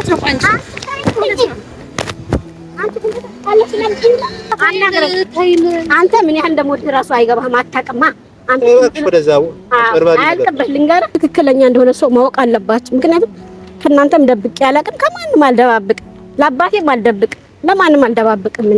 ማለት ነው? አንተ ምን ያህል እንደምወድህ እራሱ አይገባህም። አታውቅማ። አያልቅብህ። ልንገርህ፣ ትክክለኛ እንደሆነ ሰው ማወቅ አለባችሁ። ምክንያቱም ከእናንተም ደብቄ አላውቅም፣ ከማንም አልደባብቅም፣ ለአባቴም አልደብቅም፣ ለማንም አልደባብቅም።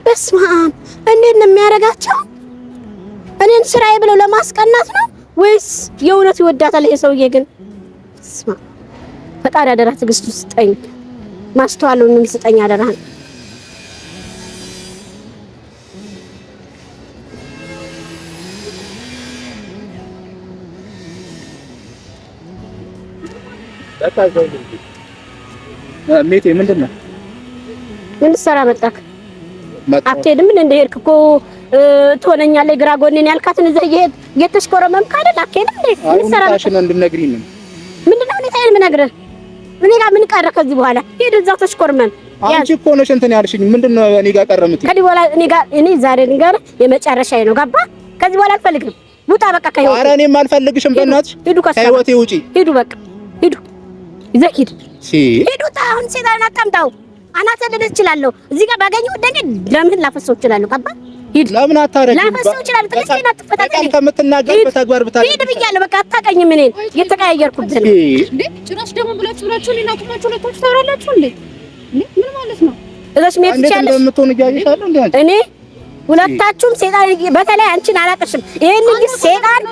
በስመ አብ! እንዴት ነው የሚያደርጋቸው? እኔን ስራዬ ብለው ለማስቀናት ነው ወይስ የእውነት ይወዳታል? ይሄ ሰውዬ ግን ስማ፣ ፈጣሪ አደራ ትዕግስቱ ስጠኝ፣ ማስተዋሉንም ስጠኝ አደራህን። ሜቴ ምንድን ነው? ምን ልትሰራ መጣክ? አትሄድም? ምን እንደሄድክ እኮ ትሆነኛለህ ግራ ጎኔን ያልካትን እዛ እየሄድክ እየተሽኮረመምክ አይደል? አትሄድም እንዴ? ምን ልትሰራ መጣህ? እንድነግሪኝ ነው። ምንድን ነው ሁኔታዬን የምነግርህ? እኔ ጋር ምን ቀረ ከዚህ በኋላ? ሂድ እዛው ተሽኮርመም። አንቺ እኮ ነሽ እንትን ያልሽኝ። ምንድን ነው እኔ ጋር ቀረ የምትይው? ከዚህ በኋላ እኔ ጋር እኔ ዛሬ ልንገርህ የመጨረሻዬ ነው። ገባህ? ከዚህ በኋላ አልፈልግም። ውጣ በቃ ከህይወቴ። ኧረ እኔም አልፈልግሽም። በእናትሽ ሂዱ፣ ከህይወቴ ውጪ። ሂዱ በቃ ሂዱ፣ ይዘህ ሂድ። ሂዱ። አሁን ሴጣን አታምጣው። አናትህን ልልህ እችላለሁ። እዚህ ጋር ባገኘሁ ደንገ ለምን ላፈሰው እችላለሁ። ገባህ? ሂድ። ለምን አታረጊም? ላፈሰው እችላለሁ። ትዕግስቴን አትፈታተኝ። ከምትናገር በተግባር ብታደርግ ሂድ ብያለሁ። በቃ አታውቀኝም። እኔን እየተቀያየርኩብህ ነው እንዴ? ጭራሽ ደግሞ ብላችሁ ብላችሁ እኔን አቁማችሁ ሁለታችሁ ታወራላችሁ እንዴ? ምን ማለት ነው? እዛሽ መሄድ ትችያለሽ። እንደምትሆን እያየሽ አይደል እንዴ አንቺ? እኔ ሁለታችሁም ሴጣን፣ በተለይ አንቺን አላቅሽም። ይሄን እንጂ ሴጣን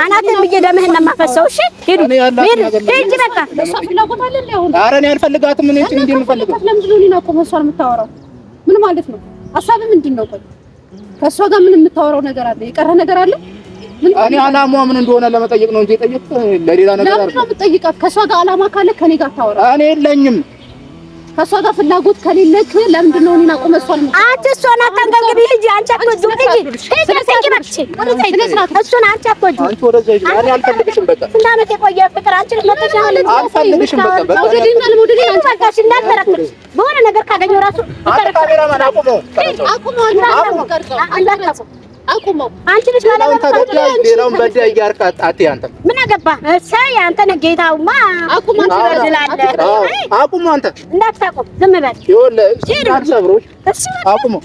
አናትህን ብዬ ደምህን ነው የማፈሰው። እሺ ሂዱ፣ ሂዱ፣ ሂጂ በቃ። ኧረ እኔ አልፈልጋትም። እኔ እንዴ የምፈልገው ለምንድን ነው እኔን አቁመህ እሷን የምታወራው? ምን ማለት ነው? ሀሳብህ ምንድን ነው? ቆይ ከእሷ ጋር ምን የምታወራው ነገር አለ? የቀረ ነገር አለ? እኔ አላማዋ ምን እንደሆነ ለመጠየቅ ነው እንጂ የጠየቅኩት ለሌላ ነገር አይደለም። ለምንድን ነው የምትጠይቃት? ከእሷ ጋር አላማ ካለ ከኔ ጋር ታወራ። እኔ የለኝም። ከእሷ ጋር ፍላጎት ከሌለክ ለምንድን ነው እኔን አቁመህ እሷን የምታወራው? አንቺ እሷን አታንገብግቢ። ሂጂ አንቺ አትወጂውም። ሂጂ ሂጂ፣ አትንኪ እባክሽ። እሱን አንቺ አትወጂውም። አንቺ ወደዛ ሂጂ። እኔ አልፈልግሽም። በቃ ስንት ዓመት የቆየ ፍቅር አንቺ መተሽ አሁን አልፈልግሽም። በቃ በቃ መውደዴን አለመውደዴን አንቺ በቃ እንዳልተረክሽ በሆነ ነገር ካገኘው ራሱ አንተ ካሜራማን አቁመው፣ አቁመው፣ አንተ አቁመው። አንቺ ልጅ ሌላውን ተበዳይ ሌላውን በዳይ እያልክ አትይ። አንተ ምን አገባህ? እሰይ አንተ ነህ ጌታውማ። አቁም፣ አንተ አቁመው፣ አንተ እንዳታቆም ዝም በል። ይኸውልህ ሰብሮች አቁመው።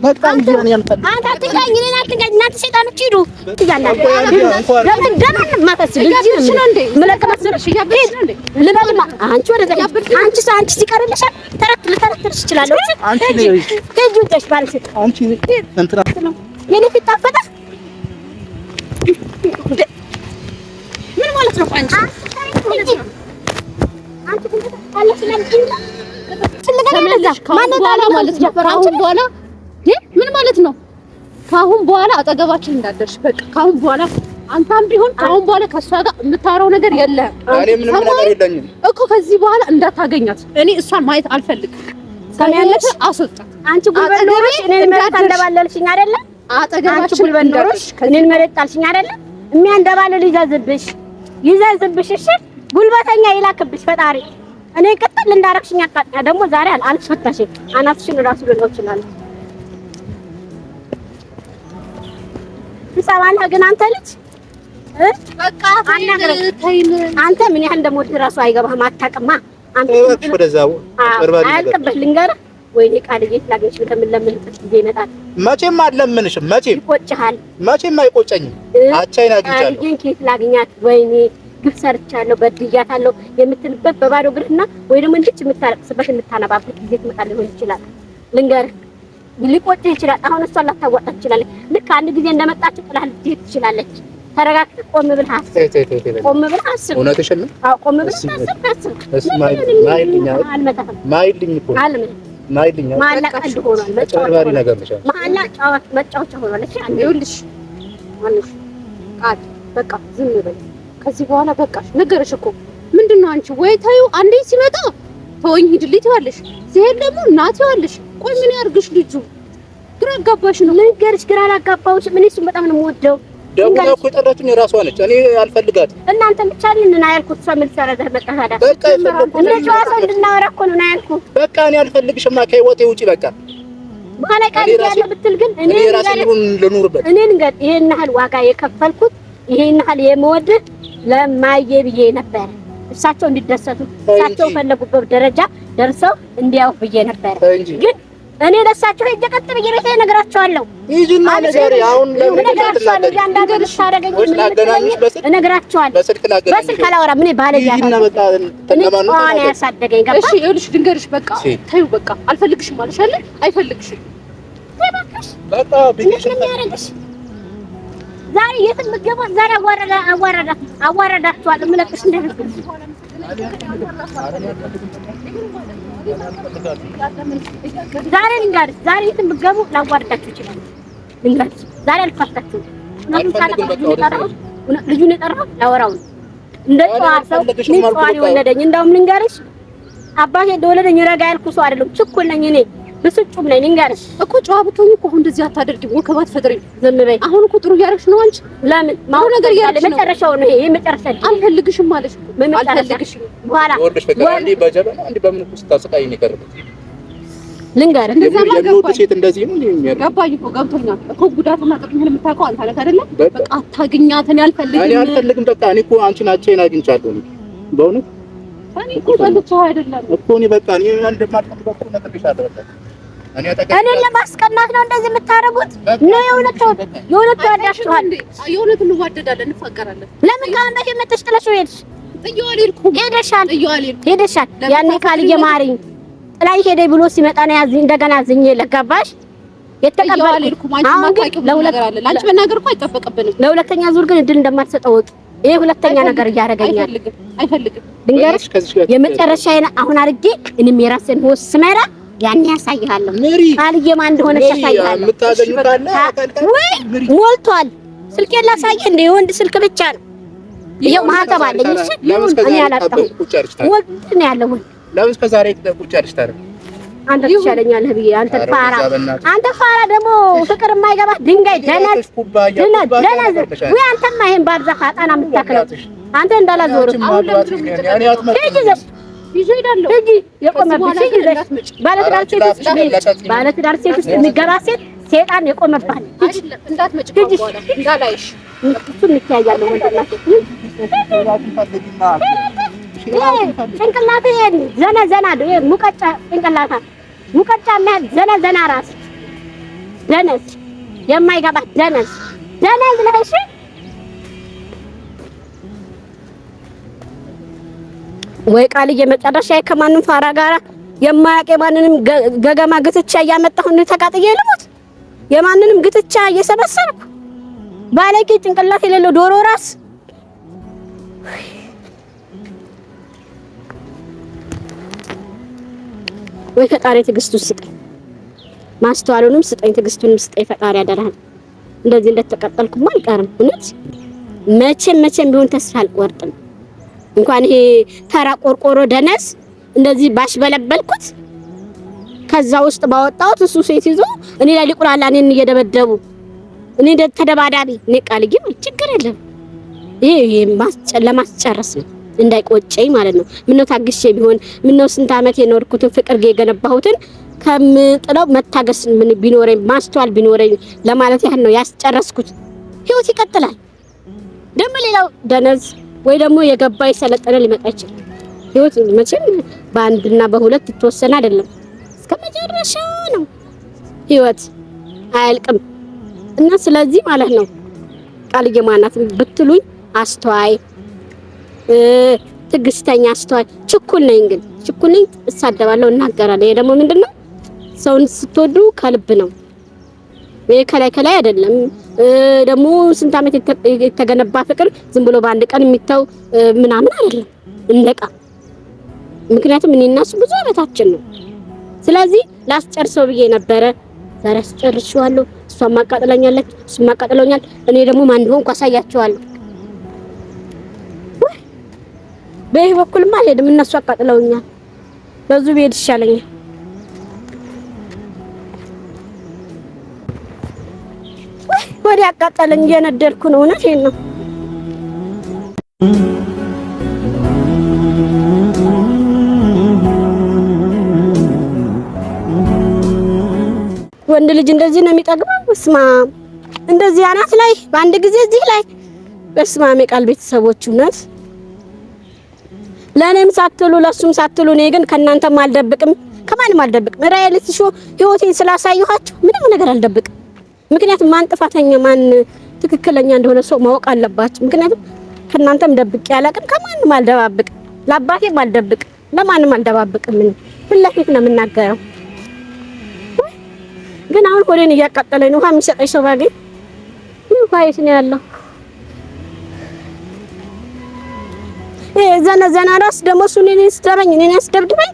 በቃ እንጂ እኔ አልፈልግም። አንተ አትንካኝ፣ እኔን አትንካኝ። እናንተ ሰይጣኖች ሂዱ። ለምን ደምን ማፈስ ልበልማ። አንቺ ወደዛ አንቺ አንቺ ሲቀርልሻል ተረት ልተረትርሽ እችላለሁ። ሂጂ ሂጂ ውጠሽ ባልሽ አንቺ እንትና የኔ ፊት ጣፈጠ። ምን ማለት ነው? አንቺ ምን ማለት ነው? ከአሁን በኋላ አጠገባችን እንዳደርሽ በቃ ከአሁን በኋላ አንተም ቢሆን ከአሁን በኋላ ከእሷ ጋር የምታወራው ነገር የለህም። እኔ ምንም ነገር የለኝም እኮ ከዚህ በኋላ እንዳታገኛት። እኔ እሷን ማየት አልፈልግም። ሰሚያለሽ? አስወጣት። አንቺ ጉልበት ኖሮሽ እኔን መሬት አንደባለልሽኝ አይደለ? አጠገባችን ጉልበት ኖሮሽ እኔን መሬት ጣልሽኝ አይደለ? የሚያንደባልል ይዘዝብሽ፣ ይዘዝብሽ። እሺ ጉልበተኛ ይላክብሽ ፈጣሪ። እኔ ቅጥል እንዳረግሽኝ አቃጥኛ። ደግሞ ዛሬ አልፈታሽም። አናትሽን እራሱ ልለው እችላለሁ። ትሰማለህ ግን አንተ ልጅ በቃ አንተ ምን ያህል እንደምወድህ እራሱ አይገባህም። አታውቅማ። አንተ አያልቅብህ። ልንገርህ፣ ወይኔ ቃልዬ ላገኝሽ ብለህ የምንለምንበት ጊዜ ይመጣል። መቼም አልለምንሽም። መቼም ይቆጭሃል። መቼም አይቆጨኝም። አቻዬን አግኝቻለሁ። ቃልዬን ከየት ላግኛት? ወይኔ ግፍ ሰርቻለሁ፣ በድያታለሁ የምትልበት በባዶ እግርህና ወይ ደግሞ እንድች የምታለቅስበት የምታነባበት ጊዜ ትመጣ ሊሆን ይችላል። ልንገርህ፣ ሊቆጭህ ይችላል። አሁን እሷን ላታዋጣ ትችላለች። ልክ አንድ ጊዜ እንደመጣች ጥላህ ልትሄድ ትችላለች። ተረጋግተህ ቆም ብለህ አስብ። ቆም ብለህ አስብ። እውነትሽን ነው። አዎ ቆም ብለህ አስብ። አስብ። ማይልኝ እኮ ማይልኝ መሀላ ቀልድ ሆኗል። አጭበርባሪ ነገር ነሽ። መሀላ መጫወቻ ሆኗል። እሺ ይኸውልሽ ቃል በቃ ዝም በይ። ከዚህ በኋላ በቃሽ። ነገረሽ እኮ ምንድን ነው አንቺ ወይ ተይው። አንዴ ሲመጣ ተወኝ ሂድልኝ ትይዋለሽ፣ ሲሄድ ደግሞ ና ትይዋለሽ። ቆይ ምን ያርግሽ ልጁ? ግራ አጋባሽ ነው። ልንገርሽ፣ ግራ አላጋባሁሽም። እኔ እሱን በጣም ነው የምወደው። ደውላ እኮ የጠራችኝ የራሷ ነች። እኔ አልፈልጋትም። እናንተ ብቻ ና ያልኩት እሷ ምን ልትሰራ እዛ መጣህ ታዲያ? በቃ የፈለኩት እንደ ጨዋ ሰው እንድናወራ እኮ ነው ና ያልኩህ። በቃ እኔ አልፈልግሽማ፣ ከህይወቴ ውጪ በቃ። በኋላ ቃል ያለው ብትል ግን እኔ ራሴን ልኑርበት። እኔ ልንገር፣ ይሄን ያህል ዋጋ የከፈልኩት ይሄን ያህል የምወድህ ለማየ ብዬ ነበረ። እሳቸው እንዲደሰቱ እሳቸው ፈለጉበት ደረጃ ደርሰው እንዲያው ብዬ ነበረ ግን እኔ ለሳቸው ሄጄ ቀጥ ብዬ ቤቴ እነግራቸዋለሁ። ይዙና ነገር አሁን ለምን እነግራቸዋለሁ። እያንዳንዱ ልታደርገኝ እነግራቸዋለሁ። በስልክ አላወራም። እኔ ባለጌ ያሳደገኝ ገባ። እሺ ይኸውልሽ፣ ድንገርሽ በቃ ተይው፣ በቃ አልፈልግሽም አለሽ አይደል? አይፈልግሽም። እባክሽ በቃ ቢገሽ ዛሬ የት የምትገባት ዛሬ አዋረዳቸዋለሁ። የምለቅሽ እንዳይመስልሽ። ዛሬ ልንገርሽ፣ ዛሬ የትም ብትገቡ ላዋርዳችሁ ይችላል። ልንገርሽ፣ ዛሬ አልፋታችሁም። ልጁን የጠራሁት ላወራው ነው። እንደ ጨዋ ሰው እኔ ጨዋ ነው የወለደኝ። እንደውም ልንገርሽ፣ አባቴ እንደወለደኝ ረጋ ያልኩ ሰው አይደለም። ችኩል ነኝ እኔ፣ ብስጩም ነኝ። ልንገርሽ እኮ ጨዋ ብትሆኚ እኮ አሁን እንደዚህ አታደርጊም። ወከባ አትፈጥሪም። ዝም በይ። አሁን እኮ ጥሩ እያደረግሽ ነው አንቺ። ለምን ማውራት ነገር እያደረግሽ ነው። መጨረሻው ነው ይሄ መጨረሻ። አልፈልግሽም አለሽ እኮ አልፈልግሽም። በኋላ ይኸውልሽ ፍቅር አንዴ በጀበና አንዴ በምን እኮ ስታሰቃይ ነው የቀረበው። ልንገርህ እንደዛማ ገባኝ። ሴት እንደዚህ ነው የሚያደርገው። ገባኝ እኮ ገብቶኛል እኮ ጉዳትና ጥቅምህን የምታውቀው አንተ ነህ አይደለ? በቃ አታግኛት። እኔ አልፈልግም፣ እኔ አልፈልግም። በቃ እኔ እኮ አንቺን አቻዬን አግኝቻለሁ በእውነት። እኔ እኮ ጠልቼው አይደለም እኮ እኔ በቃ እኔ እንደማልፈልግ እኮ ነግሬሻለሁ። በቃ እኔን ለማስቀናት ነው እንደዚህ የምታደርጉት? ነው የእውነት የእውነት ተወዳችኋል። የእውነት እንዋደዳለን፣ እንፋቀራለን። ለምን ከአሁን በፊት መተሽ ጥለሽው ሄድሽ? ጥዬው አልሄድኩም። ሄደሻል፣ ጥዬው አልሄድኩም። ሄደሻል። ያኔ ካልዬ ማሪኝ ጥላይ ሄደ ብሎ ሲመጣ ነው ያዝኝ እንደገና አዝኜ ለገባሽ የተቀበልኩት። አሁን ግን ለአንቺ መናገር እኮ አይጠበቅብንም። ለሁለተኛ ዙር ግን እድል እንደማትሰጠው ወቂ። ይሄ ሁለተኛ ነገር እያደረገኛል። አይፈልግም። ድንገርሽ የመጨረሻዬን አሁን አድርጌ እኔም የራሴን ህይወት ስመራ ያኔ ያሳይሃለሁ። ቃልዬ ማን እንደሆነች ያሳይሃለሁ። ወይ ሞልቷል። ስልኬን ላሳይህ እንደ የወንድ ስልክ ብቻ ነው። ይኸው ማህተብ አለኝ። እሺ እኔ አላጣሁም። ወንድ ነው ያለው ወንድ። ለምን እስከ ዛሬ ቁጭ አልሽ ታዲያ? አንተ ትሻለኛለህ ብዬ አንተ ፋራ፣ አንተ ፋራ ደግሞ ፍቅር የማይገባህ ድንጋይ ደነዝ ደነዝ። ወይ አንተማ ይሄን ባርዛፍ አጣና የምታክለው አንተ እንዳላዞርህ ሂጂ ዘሽ ይዤ እሄዳለሁ። ሂጂ የቆመብሽ ሂጂ ዘሽ። ባለትዳር ሴት ውስጥ ባለትዳር ሴት ውስጥ የሚገባ ሴት ሴጣን የቆመባት እንዳትመጪ እንዳላይሽ። እሱ እንተያያለን ወንድናት ጭንቅላት ዘና ዘና ሙቀጫ ጭንቅላታ ሙቀጫ የሚያህል ዘና ዘና ራስ ደነዝ የማይገባ ደነዝ ደነዝ ነህ። እሺ ወይ ቃልዬ መጨረሻ ከማንም ፋራ ጋራ የማያውቅ የማንንም ገገማ ግትቻ እያመጣሁ ነው ተቃጥዬ ልሙት። የማንንም ግትቻ እየሰበሰብኩ ባለጌ ጭንቅላት የሌለው ዶሮ ራስ ወይ ፈጣሪ ትዕግስቱን ስጠኝ፣ ማስተዋሉንም ስጠኝ፣ ትዕግስቱንም ስጠኝ ፈጣሪ ያደራል። እንደዚህ እንደተቀጠልኩማ አልቀርም። እውነት መቼም መቼም ቢሆን ተስፋ አልቆርጥም። እንኳን ይሄ ተራ ቆርቆሮ ደነስ እንደዚህ ባሽበለበልኩት ከዛ ውስጥ ባወጣሁት እሱ ሴት ይዞ እኔ ላይ ሊቁላላ እኔን እየደበደቡ እኔ እንደ ተደባዳቢ እኔ ቃልዬ ችግር የለም። ይሄ ለማስጨረስ ነው እንዳይቆጨኝ ማለት ነው። ምነው ታግሼ ቢሆን ምነው ስንት ዓመት የኖርኩትን ፍቅር የገነባሁትን ከምጥለው መታገስ ምን ቢኖረኝ ማስተዋል ቢኖረኝ ለማለት ያህል ነው ያስጨረስኩት። ህይወት ይቀጥላል። ደግሞ ሌላው ደነዝ ወይ ደግሞ የገባ የሰለጠነ ሊመጣ ይችላል። ህይወት መቼም በአንድና በሁለት የተወሰነ አይደለም። እስከ መጨረሻ ነው ህይወት አያልቅም። እና ስለዚህ ማለት ነው ቃልዬ ማናት ብትሉኝ አስተዋይ፣ ትዕግስተኛ፣ አስተዋይ። ችኩል ነኝ ግን ችኩል ነኝ፣ እሳደባለሁ፣ እናገራለሁ። ይሄ ደግሞ ምንድነው ሰውን ስትወዱ ከልብ ነው። ይሄ ከላይ ከላይ አይደለም። ደግሞ ስንት ዓመት የተገነባ ፍቅር ዝም ብሎ በአንድ ቀን የሚተው ምናምን አይደለም እንደቃ። ምክንያቱም እኔ እና እሱ ብዙ ዓመታችን ነው። ስለዚህ ላስጨርሰው ብዬ ነበረ። ዛሬ አስጨርሼዋለሁ። እሷም አቃጥለኛለች፣ እሱም አቃጥለኛል። እኔ ደግሞ ማን እንደሆንኩ አሳያቸዋለሁ። በይህ በኩልማ አልሄድም፣ እነሱ አቃጥለውኛል። በዙ ብሄድ ይሻለኛል። ወዲ አቃጠለኝ፣ እየነደድኩ ነው። እውነቴን ነው። ወንድ ልጅ እንደዚህ ነው የሚጠግበው? በስመ አብ! እንደዚህ አናት ላይ በአንድ ጊዜ እዚህ ላይ በስመ አብ! የቃል ቤተሰቦች እውነት ለእኔም ሳትሉ ለእሱም ሳትሉ፣ እኔ ግን ከእናንተም አልደብቅም፣ ከማንም አልደብቅም። Reality show ህይወቴን ስላሳየኋችሁ ምንም ነገር አልደብቅም። ምክንያቱም ማን ጥፋተኛ ማን ትክክለኛ እንደሆነ ሰው ማወቅ አለባችሁ። ምክንያቱም ከእናንተም ደብቄ አላቅም፣ ከማንም አልደባብቅም፣ ለአባቴም አልደብቅም፣ ለማንም አልደባብቅም። እኔ ፊት ለፊት ነው የምናገረው። ግን አሁን ሆዴን እያቃጠለኝ ነው። ውሃ የሚሰጠኝ ሰው ባገኝ። ውሃ የት ነው ያለው? ይሄ ዘና ዘና ራስ ደግሞ እሱ እኔን ያስደበኝ እኔን ያስደብድበኝ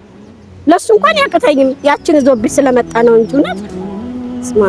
ለሱ እንኳን ያቅተኝም ያችን ይዞብኝ ስለመጣ ነው እንጂ እውነት ስማ